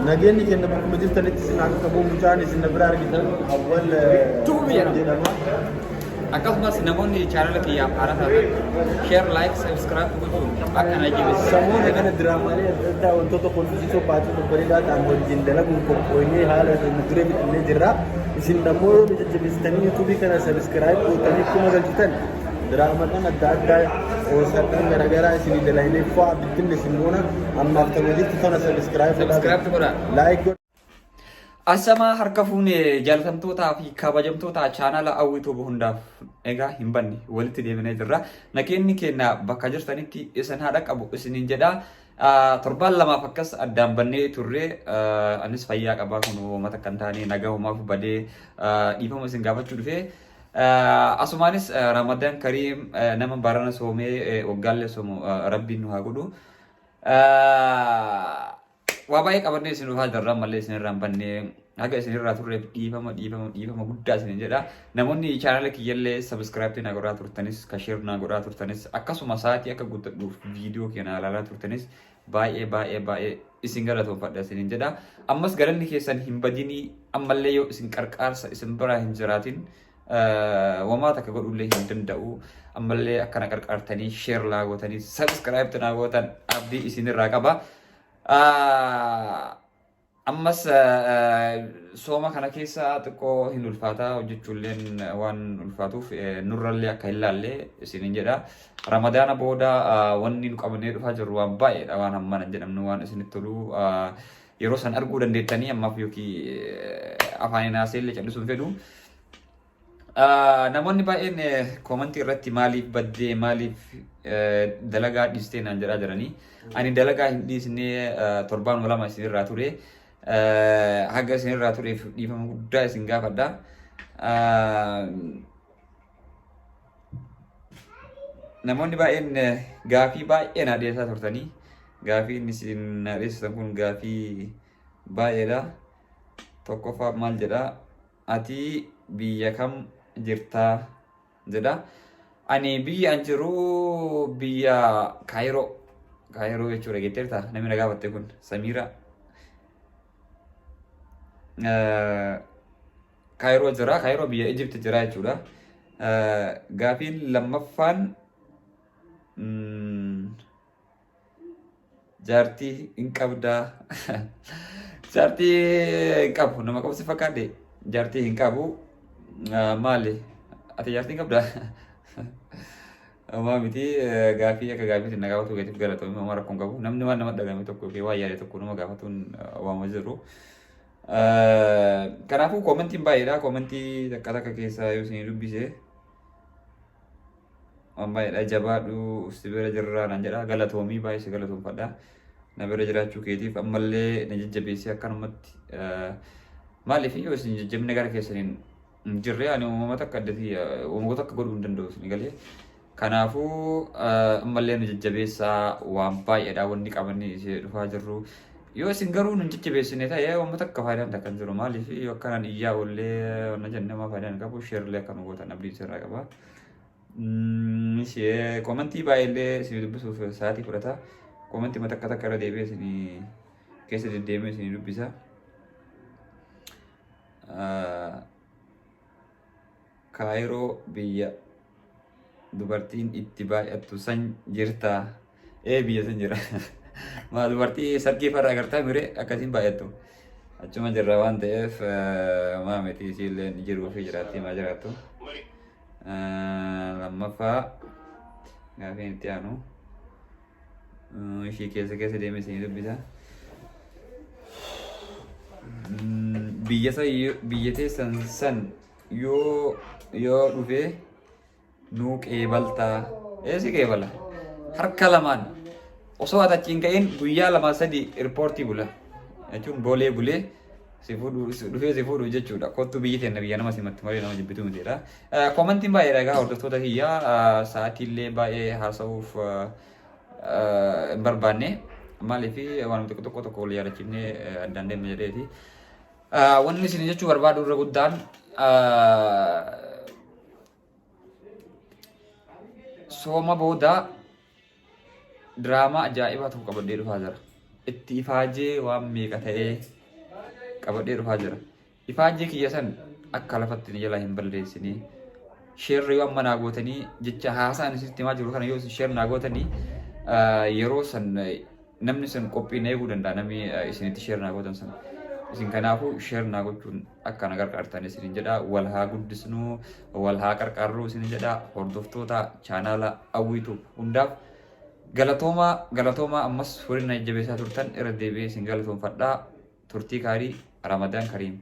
Nageenyi keenya bakkuma jirtanitti isin akka qabu mucaan isin na bira argitan Awwal Tuubi jedhama. jedhama. Akkasumas namoonni chaanala kiyyaaf haaraa taatan share, like, subscribe gochuun akka na jibisiisan. Samoona kana diraamaalee adda addaa wantoota kolfisiisoo baatee babbareedaa ta'an wajjin dalaguun qophooynee haala nu duree fixannee jirra. Isin ammoo yoo nu jajjabeessitanii yuutuubii kana sabiskiraayib gootanii kuma galchitan diraamaadhaan adda addaa qoosadhaan garaagaraa isinii dalagnee fo'aa bittinne isin goona ammaaf ta'u jirtu tana sabiskiraayib Subscribe godhaa. Laayik godhaa. Ashamaa harka fuune jaalatamtootaa fi kabajamtoota chaanala Hawwii Tuubu hundaaf egaa hin banne walitti deebinee jirra. Nageenyi keenya bakka jirtanitti isin haa dhaqqabu isiniin jedha. Torbaan lamaaf akkas addaan bannee turre anis fayyaa qabaa kun uummata kan taane nagaa homaaf badee dhiifama isin gaafachuu dhufee. Asumaanis Ramadaan Kariim nama barana soomee waggaallee soomu rabbiin nu haa godhu. Waa baay'ee qabannee isin dhufaa jirra ammallee isin irraa hin banne haga isin irraa turreef dhiifama dhiifama dhiifama guddaa isin jedha. Namoonni chaanala kiyyallee sabiskiraayipii naa godhaa turtanis ka sheer naa godhaa turtanis akkasuma sa'aatii akka guuttadhuuf viidiyoo kee naa ilaalaa turtanis baay'ee baay'ee baay'ee isin galatoomfadha isinin jedha. Ammas galanni keessan hin badinii ammallee yoo isin qarqaarsa isin biraa hin jiraatin wamaa takka godhullee hin danda'u. Ammallee akkana qarqaartanii sheer naa gootanii sabiskiraayipii naa gootan abdii isinirraa qaba. Ammas sooma kana keessa xiqqoo hin ulfaata hojjechuulleen waan ulfaatuuf nurrallee akka hin laalle isinin jedha. Ramadaana booda wanni nu qabannee dhufaa jirru waan baay'eedha waan hammana hin jedhamnu waan isinitti tolu yeroo san arguu dandeettanii ammaaf yookiin afaaniin haaseellee callisuu hin fedhu. Namoonni baay'een koomantii irratti maaliif baddee maaliif dalagaa dhiistee naan jedhaa jiranii. Ani dalagaa hin dhiisne torbaan lama isinirraa ture. Haga isinirraa tureef dhiifama guddaa isin gaafadha. Namoonni baay'een gaafii baay'ee naa dhiyeessaa turtanii. Gaafii inni isin naa dhiyeessitan kun gaafii baay'eedha. Tokkoffaa maal jedhaa? Ati biyya kam jirtaa? Jedha. Ani biyya an jiru biyya Kaayiroo. Kaayiroo jechuudha jetteerta namni na gaafatte kun Samiira. Kaayiroo jira. Kaayiroo biyya Egypt jira jechuudha. Gaafiin lammaffaan Jaartii hin qabdaa. Jaartii hin qabu. Nama qabu si fakkaadhe. Jaartii hin qabu. Maali? Ati jaartii hin qabdaa? Homaa miti gaafii akka gaafiitti na gaafatu keetiif galatoomi homaa rakkoon qabu. Namni waan nama dhagahame tokko yookiin waan yaade tokko nama gaafatuun waama jiru. Kanaafuu koomentiin baay'eedha. Koomentii takka takka keessaa yoo isin dubbise. Waan baay'eedha jabaadhu si bira jirra naan jedha galatoomii baay'ee si galatoomfadha na bira jiraachuu keetiif ammallee na jajjabeessii akkanumatti maaliif yoo isin jajjabina gara keessaniin hin jirre ani uumama takka addati uumama takka godhuu hin danda'u isin galee kanaafuu ammallee nu jajjabeessaa waan baay'eedha wanni qabannee isin dhufaa jirru yoo isin garuu nu jajjabeessine ta'e uumama takka faayidaan takka hin jiru maaliif yoo akkanaan iyyaa oollee wanna jenne homaa faayidaan hin qabu sheerlee akka nu gootan abdiin sirraa qaba. Ishee komentii baay'eellee isin dubbisuuf sa'aatii fudhata. Komentii takka takka irra deebi'ee isin keessa deddeemee isin dubbisa. Kaayiroo biyya dubartiin itti baay'attu san jirtaa? Ee biyya san jira. Maa dubartii sarkii farra agartaa mire akkasiin baay'attu. Achuma jirra waan ta'eef maa miti isiillee jiruu fi jiraattii maa jiraattu. Lammaffaa gaafiin itti aanu ishii keessa keessa deemee isinii dubbisa. Biyya san biyya teessan san yoo yoo dhufee nuu qeebaltaa ee si qeebala harka lamaan osoo ati achi hin ka'in guyyaa lama sadi irpoortii bula jechuun boolee bulee si fuudhu dhufee si fuudhu jechuudha kottu biyyi teenna biyya nama simattu malee nama jibbitu mitiidha. Koomantiin baay'eedha egaa hordoftoota kiyyaa sa'aatiillee baay'ee haasa'uuf hin barbaanne maaliif waan tokko tokko tokko wal yaadachiifnee addaan deemna jedheeti. Wanni isin jechuu barbaadu irra guddaan sooma booda diraamaa ajaa'ibaa tokko qabadhee dhufaa jira. Itti ifaajee waan meeqa ta'ee qabadhee dhufaa jira. Ifaajee kiyya san akka lafatti ni jalaa hin balleessinii. Share yoo amma naa gootanii, jecha haasaan isinitti himaa jiru kana yoo isin share naa gootanii, yeroo san namni san qophii na eeguu danda'a, namni isinitti share naa gootan san. Isin kanaafuu share naa gochuun akka na gargaartan isinin jedha. Wal haa guddisnuu, wal haa qarqaarruu isinin jedha. Hordoftoota chaanaala Hawwiituuf hundaaf galatoomaa, galatoomaa. Ammas waliin na jajjabeessaa turtan irra deebi'ee isin galatoomfadhaa. Turtii gaarii, Ramadaan Kariim.